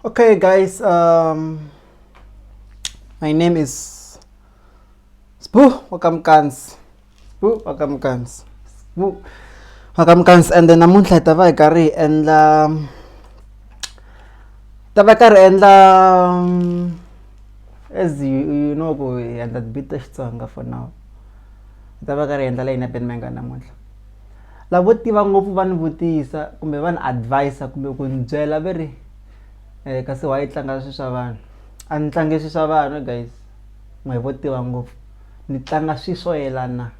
Okay guys, my name is Sbu Wakamkans. Sbu Wakamkans. Sbu Wakamkans and then namuntlha hi ta va hi karhi hi endla ta va karhi endla as you know ku hi endla beat ta Xitsonga for now. Hi ta va karhi hi endla leyi na Ben Menga namuntlha. Lavo tiva ngopfu va ni vutisa kumbe va ni advise kumbe ku ni byela va ri kasi why i tlanga swilo swa vanhu a ni tlangi swilo swa vanhu guys n'we vo tiva ngopfu ni tlanga swilo swo yelana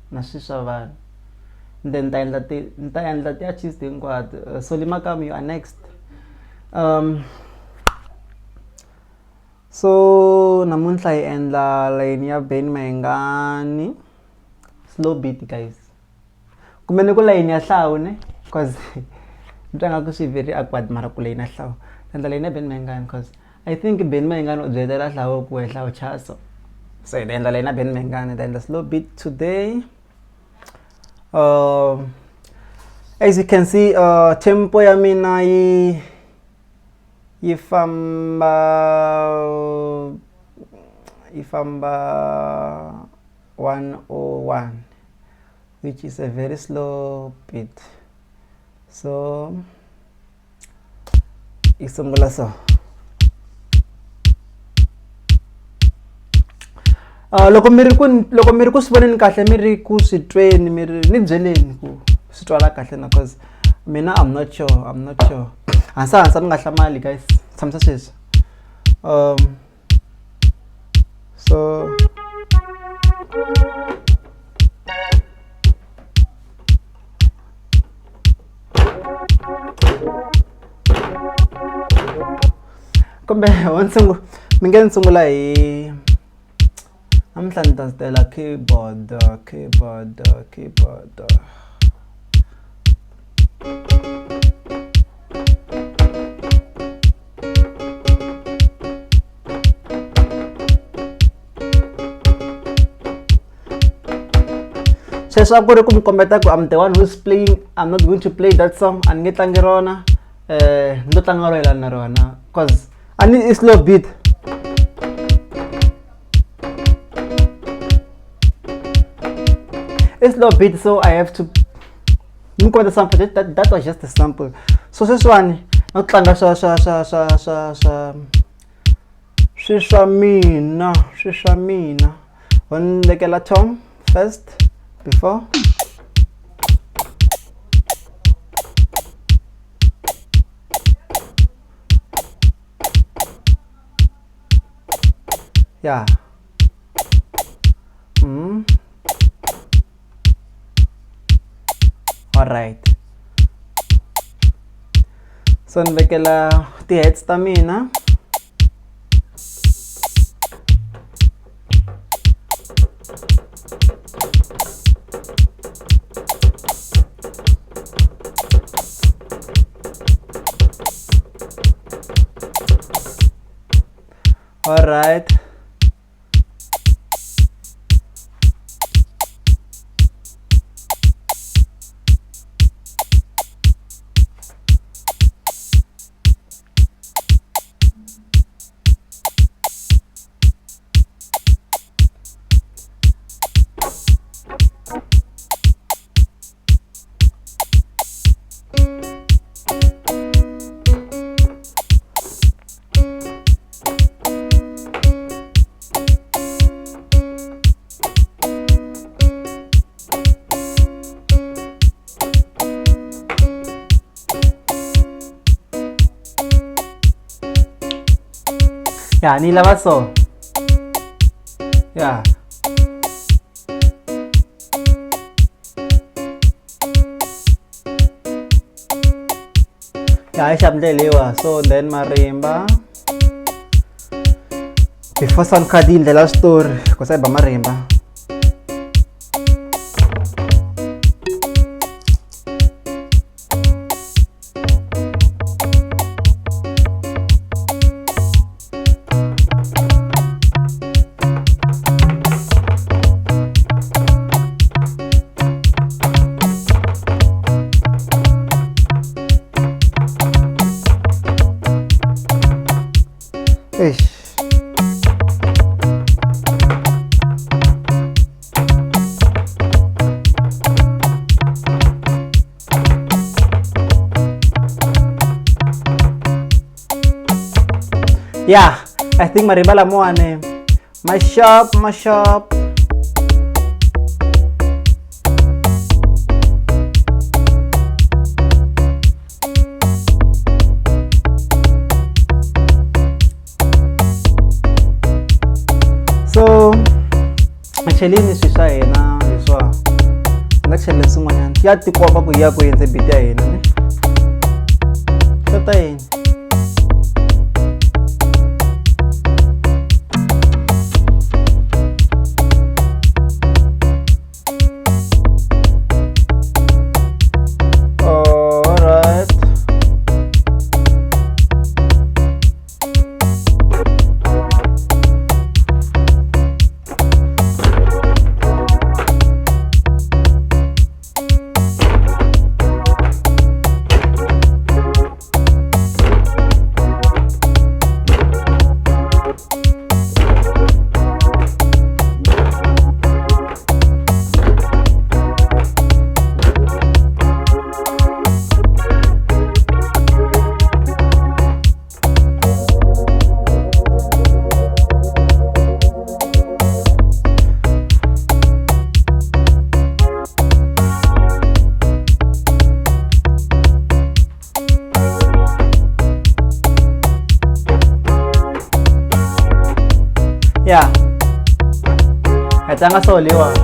na swilo swa vanhu then ni ta endla ti ni ta endla ti-artist hinkwato Solly Makamu you are next so namuntlha hi endla layeni ya Benny Mayengani slow beat guys. Kumbe ni ku layeni ya hlawu ne cause ni twa nga ku swi very awkward mara ku layeni ya hlawu endla layeni ya Benny Mayengani cause I think Benny Mayengani u byetela hlawu ku we hlawu chaso so hi ta endla layeni ya Benny Mayengani hi ta endla slow beat today as you can see tempo ya mina yi yi famba yi famba 101 which is a very slow beat so yi sungula so loko mi ri ku loko mi ri ku swi voneni kahle mi ri ku swi tweni mi ri ni byeleni ku swi twala kahle na cause mina I'm not sure I'm not sure hansa hansa mi nga hlamali guys tshamisa sweswi so kumbe ho ni sungula mi nge ni sungula hi namuntlha ni ta tela keyboard keyboard keyboard. Sweswo a ku ri ku mi kombeta ku I'm the one who's playing I'm not going to play that song a ni nge tlangi rona ni to tlanga ro yelana na rona cause a ni i slow beat. It's slow beat so I have to ni kombeta sample that was just a sample so sweswiwani na ku tlanga swa swa swa swa swa swa swi swa mina swi swa mina ho ni vekela tom first before yeah all right so ni vekela ti-hats ta mina all right ya ni lava so ya ya yi xava ndlela leyiwa so then marimba before sound card yi ndlela switori ku sa yi ba marimba. Eish. Yeah, I think marimba lamawani ma sharp, ma sharp. So macheleni swi swa hina leswa nga cheleni swin'wanyana ya tikomba ku ya ku endze beat ya hina ne xota yini. Alright. Yeah. Hi tlanga so leyiwani.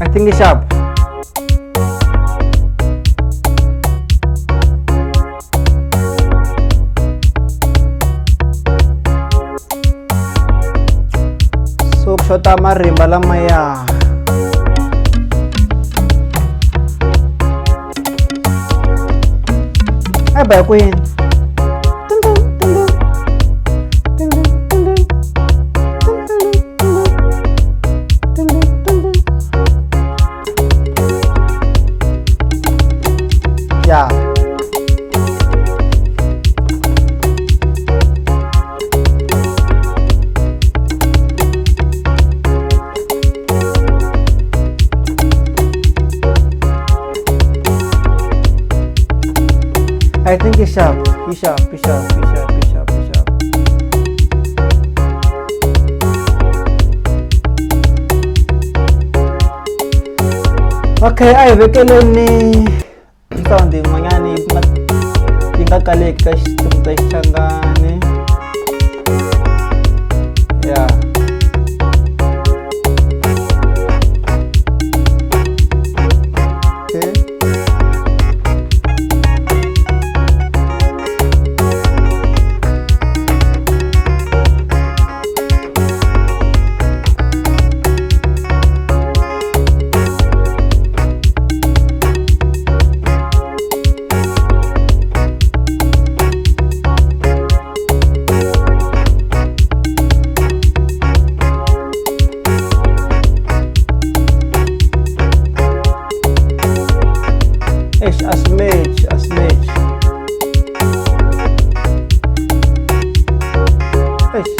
I think it's sharp. So ku xota marimba lamaya. A ba kwini? Yeah. I think it's sharp, it's sharp, it's sharp, it's sharp, it's sharp, it's sharp. Okay, a hi vekeleni sound yin'wanyana yi nga kaleki ka xinsimu ta Xichangani. Yeah. Okay. Eish, a swi mechi, a swi mechi. Eish.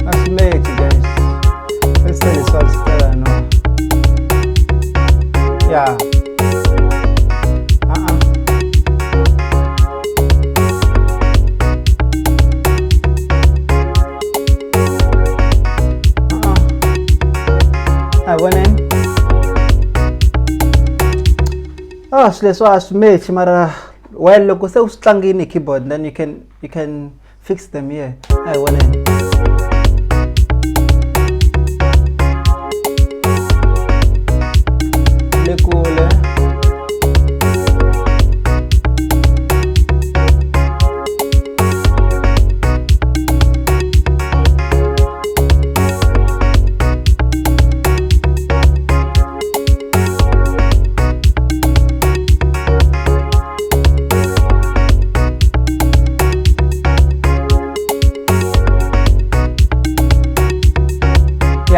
A swi mechi, guys. Let's say this one's better, no. Yeah. Uh-uh. A voneni. Ah, swilo leswi a swi mechi mara well loko se u swi tlangini hi keyboard then you can fix them here. A hi voneni. Le kule.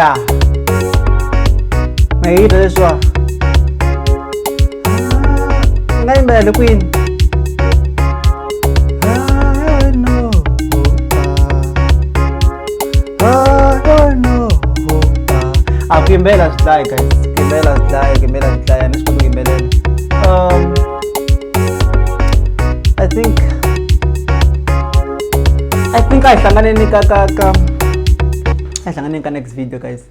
Ya ma yi twa leswiwa ni nga yimbelela kwini? A ku yimbelela swi dlayi guys, ku yimbelela swi dlayi, ku yimbelela swi dlaya, a ni swi koti ku yimbelela. I think a hi hlanganeni ka ka ka a hi hlanganeni ka next video, guys.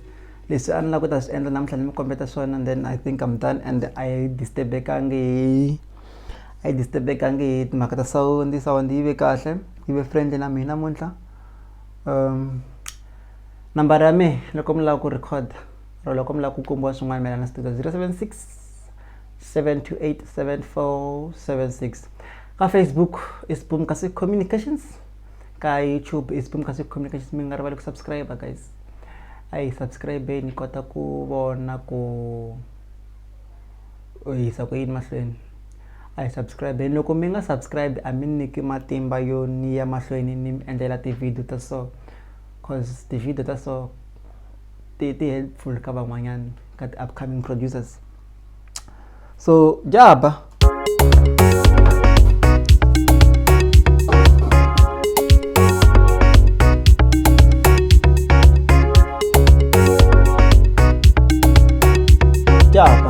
Leswi a ni lava ku ta swi endla namuntlha ni mi kombeta swona, and then I think I'm done, and a yi disturbekangi hi a yi disturbekangi hi timhaka ta sound. Sound yi ve kahle, yi ve friendly na mina namuntlha. Nambara ya mehe loko mi lava ku record or loko mi lava ku kombiwa swin'wana mayelana na studio, 076 728 7476. Ka Facebook i Sboom Kasi Communications, ka YouTube i Sboom Kasi Communications. Mi nga rivali ku subscribe, guys. A hi subscribe ni kota ku vona ku u yisa ku yini mahlweni. A hi subscribe. Loko mi nga subscribe, a mi nyiki matimba yo ni ya mahlweni ni mi endlela ti-video ta so, cause ti-video ta so ti helpful ka van'wanyana, ka ti-upcoming producers. So jaba. Jaba.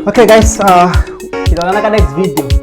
Okay guys, hi ta vonana ka next video.